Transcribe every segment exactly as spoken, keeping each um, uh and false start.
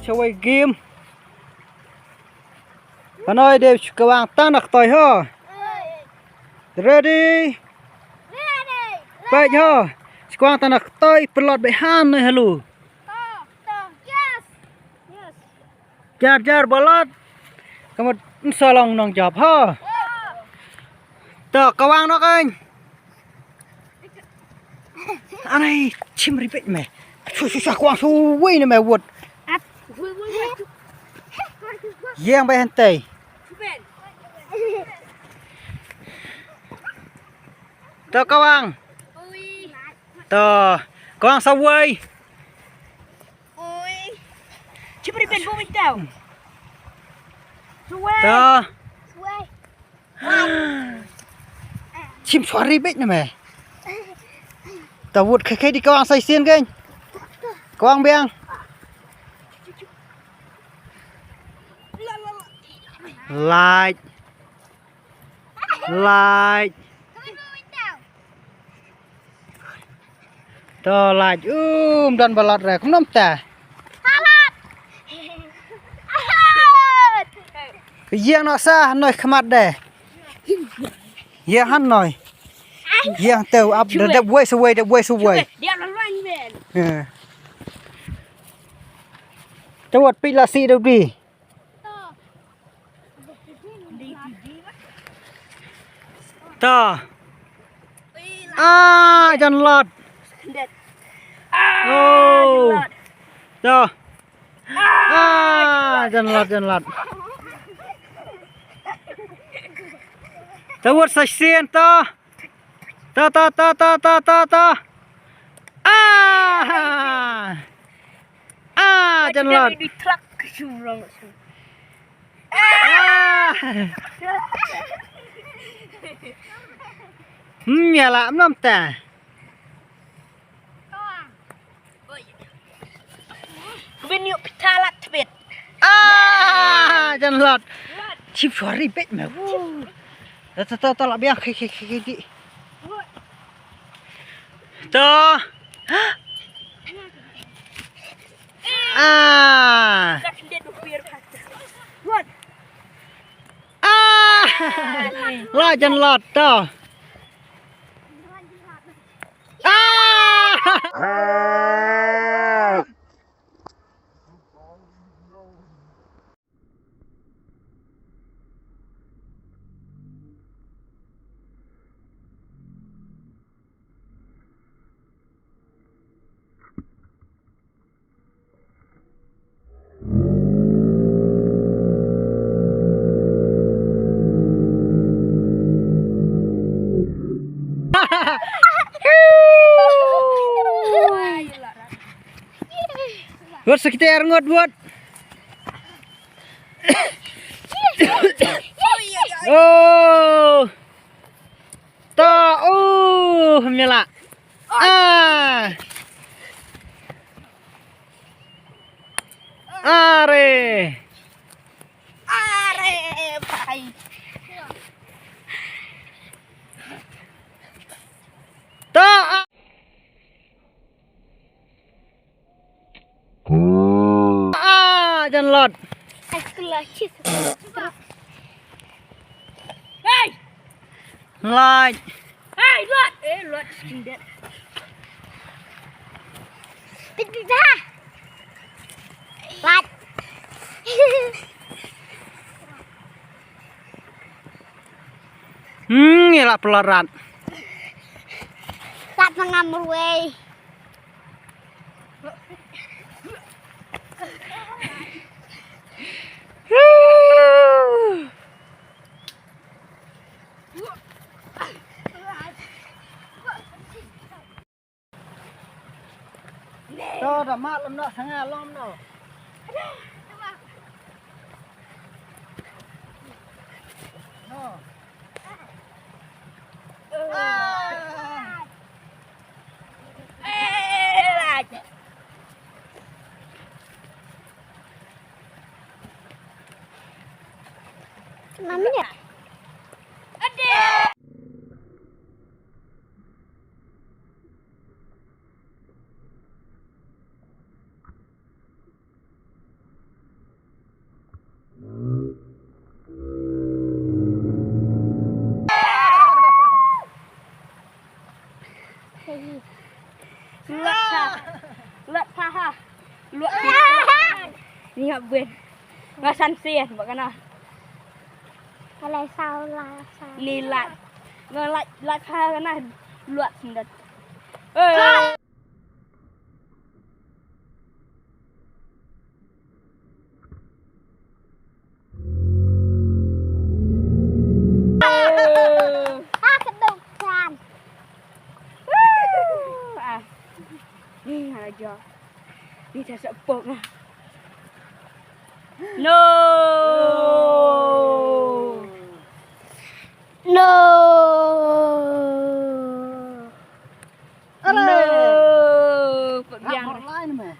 Shawei game. Hanoi de shkawang tana ktoi ho. Ready? Peit ho. Shkawang tana ktoi pelot be han noi halu. Jar jar balot. Kamu nsalong nong jop ho. To kawang no kan. Anai chim ripit me. Su su sa kwang su wei ne me wut. Yang bai hentei. To kawang. To kawang sa wei. Chim ripit bo wei tau. Su wei. To. Chim suari bit na me. Ta wut khe khe di kawang sai sien kan. Kawang biang. Light. Light. To laj um don balot re kumnom ta. Ka yang no sa noi khmat de. Yang han noi. Yang teu ap de de wei sewei de wei sewei. Dia la loin ben. Teu wat pila si de di. To. Ah, jan lot. Oh. To. Ah, jan lot, jan lot. To wat sa sien to. To, to, to, to, to, to, to. Ah. Ah, jan lot. Di truck ke surang. Ah. Hmm, ya lah, mlam ta. Bin yuk pitalat tbit. Ah, jan lot. Chip suari bet me. To, to, to, to, lah biang, khe, khe, khe, khe, khe. To. Ah. Ah. Lah jan lot to. Ah. Wat sekitar ngot wat. Oh. Ta, oh, mela. Ah. Are. Are, bhai. Ta. Ah, jan lot. Hey! Lot. Hey, lot. Eh, lot skin dead. Pit, pit, ha. Lot. Hmm, ila pelorat. Lot mengamur wei. To da mat lem no, sanga lom no. No. Ah. Mami ya? Lut ha. Lut ha ha. Lut ha. Ni hap buen. Nga san sien ba kana. Alai sau la sau. Ni lat. Nga lat lat ha kana. Lut sendat. Eh. Ah, kedok kan. Ah. Ni aja. Ni tak sepok lah. No. No. Are. No. Rap rot lai ne me.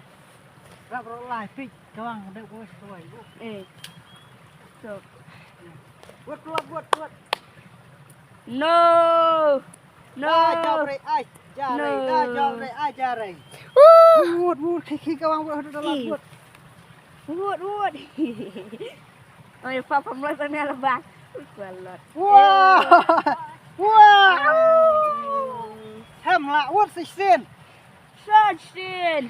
Rap rot lai pik kawang de ko ko. Eh. Stop. Wut wut wut wut. No. No. Ai jam re ai jare. No. Ai jam re ai jare. Wut wut khi khi kawang wut hadu dalam wut. Wut wut. Oi papa mulai pamela bang. Kualot. Wah. Wah. Hem la wut sixteen. Sixteen.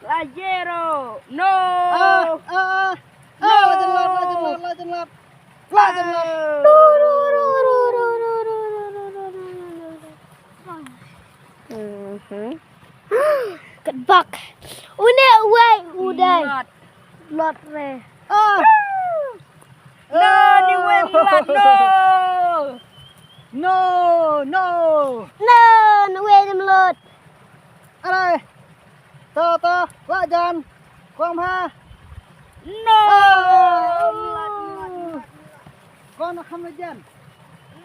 Lajero. No. Ah, ah, ah. No. Ah, la jan lat, la jan lat, la jan lat. La jan lat. Mhm. Kat bak. Une wei udai. Lot. Lot re. Ah. No, ni wei lot no. No, no. No, ni wei ni lot. Are. To, to, la jan. Kom ha. No. Ah. Kom na kham la jan.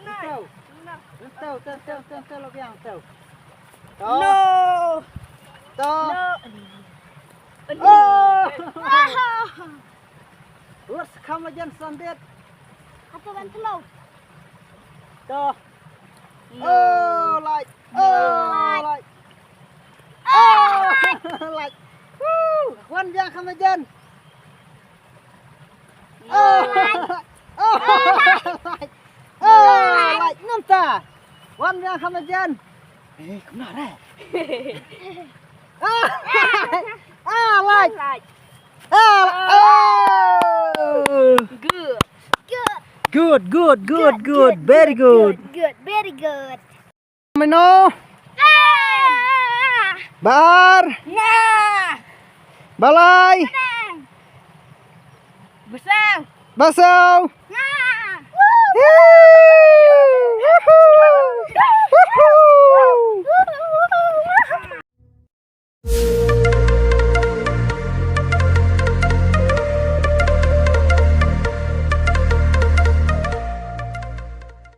No. Tau. No. Tau, tau, tau, tau, tau, la biang, tau. To. No. To. No. Oh. Ah. Wut kham la jan sandit. Ato ban tlo. To. No. Oh, like. Oh, like. Oh, like. Woo! Wan biang kham la jan. Oh, like. Oh, like. Oh, like. Namta. Wan biang kham la jan. Eh, kumno re? Ah, ah, like. Like. Ah, ah. Good. Good. Good, good, good, good. Very good. Good, very good. Mino. Ah. Bar. Nga. Balai. Nang. Basau. Basau. Nga. Woo. Woohoo. Woohoo.